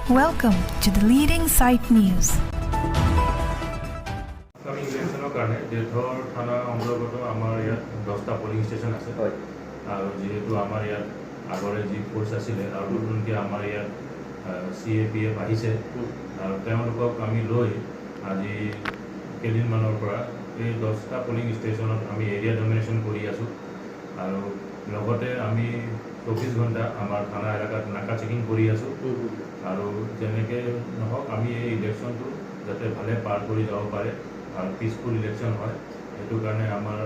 Welcome to the Leading Sight News. Upcoming ইলেকশ্যনৰ কাৰণে দেওধৰ থানাৰ অন্তৰ্গত আমাৰ ইয়াত 10টা পলিং ষ্টেচন আছে। আৰু যিহেতু আমাৰ ইয়াত আগৰে যি ফ'ৰ্চ আছিলে আৰু নতুনকৈ আমাৰ ইয়াত চিএপিএফ আহিছে আৰু তেওঁলোকক আমি লৈ আজি কেইদিনমানৰ পৰা এই 10টা পলিং ষ্টেচনত আমি এৰিয়া ডমিনেশ্যন কৰি আছোঁ। আৰু লগতে আমি 24 ঘণ্টা আমাৰ থানা এলেকাত নাকা চেকিং কৰি আছোঁ। আৰু যেনেকৈ নহওক, আমি এই ইলেকশ্যনটো যাতে ভালে পাৰ কৰি যাব পাৰে আৰু পিচফুল ইলেকশ্যন হয়, সেইটো কাৰণে আমাৰ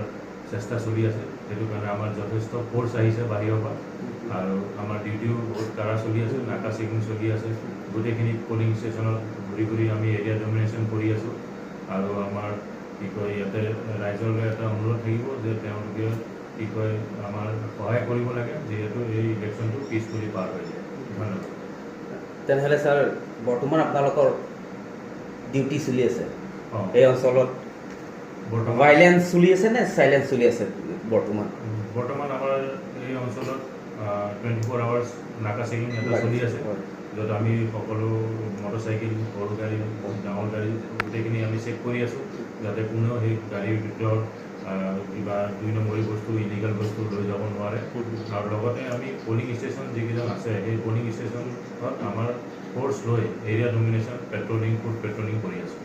চেষ্টা চলি আছে। সেইটো কাৰণে আমাৰ যথেষ্ট ফ'ৰ্চ আহিছে বাহিৰৰ পৰা আৰু আমাৰ ডিউটিও বহুত কাৰা চলি আছে, নাকা চেকিং চলি আছে। গোটেইখিনি পলিং ষ্টেচনত ঘূৰি ঘূৰি আমি এৰিয়া ডমিনেশ্যন কৰি আছোঁ। আৰু আমাৰ কি কয়, ইয়াতে ৰাইজলৈ এটা অনুৰোধ থাকিব যে তেওঁলোকে কি কয়, আমাৰ সহায় কৰিব লাগে, যিহেতু এই ইলেকশ্যনটো পিচফুলি পাৰ হৈ যায়। ধন্যবাদ। তেনেহ'লে ছাৰ, বৰ্তমান আপোনালোকৰ ডিউটি চলি আছে অঁ। এই অঞ্চলত? বৰ্তমান ভাইলেঞ্চ চলি আছে নে চাইলেঞ্চ চলি আছে বৰ্তমান? বৰ্তমান আমাৰ এই অঞ্চলত 24 আৱাৰ্ছ নাকা চেকিং এটা চলি আছে, য'ত আমি সকলো মটৰচাইকেল, সৰু গাড়ী, ডাঙৰ গাড়ী, গোটেইখিনি আমি চেক কৰি আছোঁ, যাতে কোনেও সেই গাড়ীৰ ভিতৰত কিবা দুই নম্বৰী বস্তু, ইলিগেল বস্তু লৈ যাব নোৱাৰে। আৰু লগতে আমি পলিং ষ্টেচন যিকেইজন আছে, সেই পলিং ষ্টেচনত আমাৰ ফ'ৰ্চ লৈ area domination, patrolling, foot patrolling কৰি আছোঁ।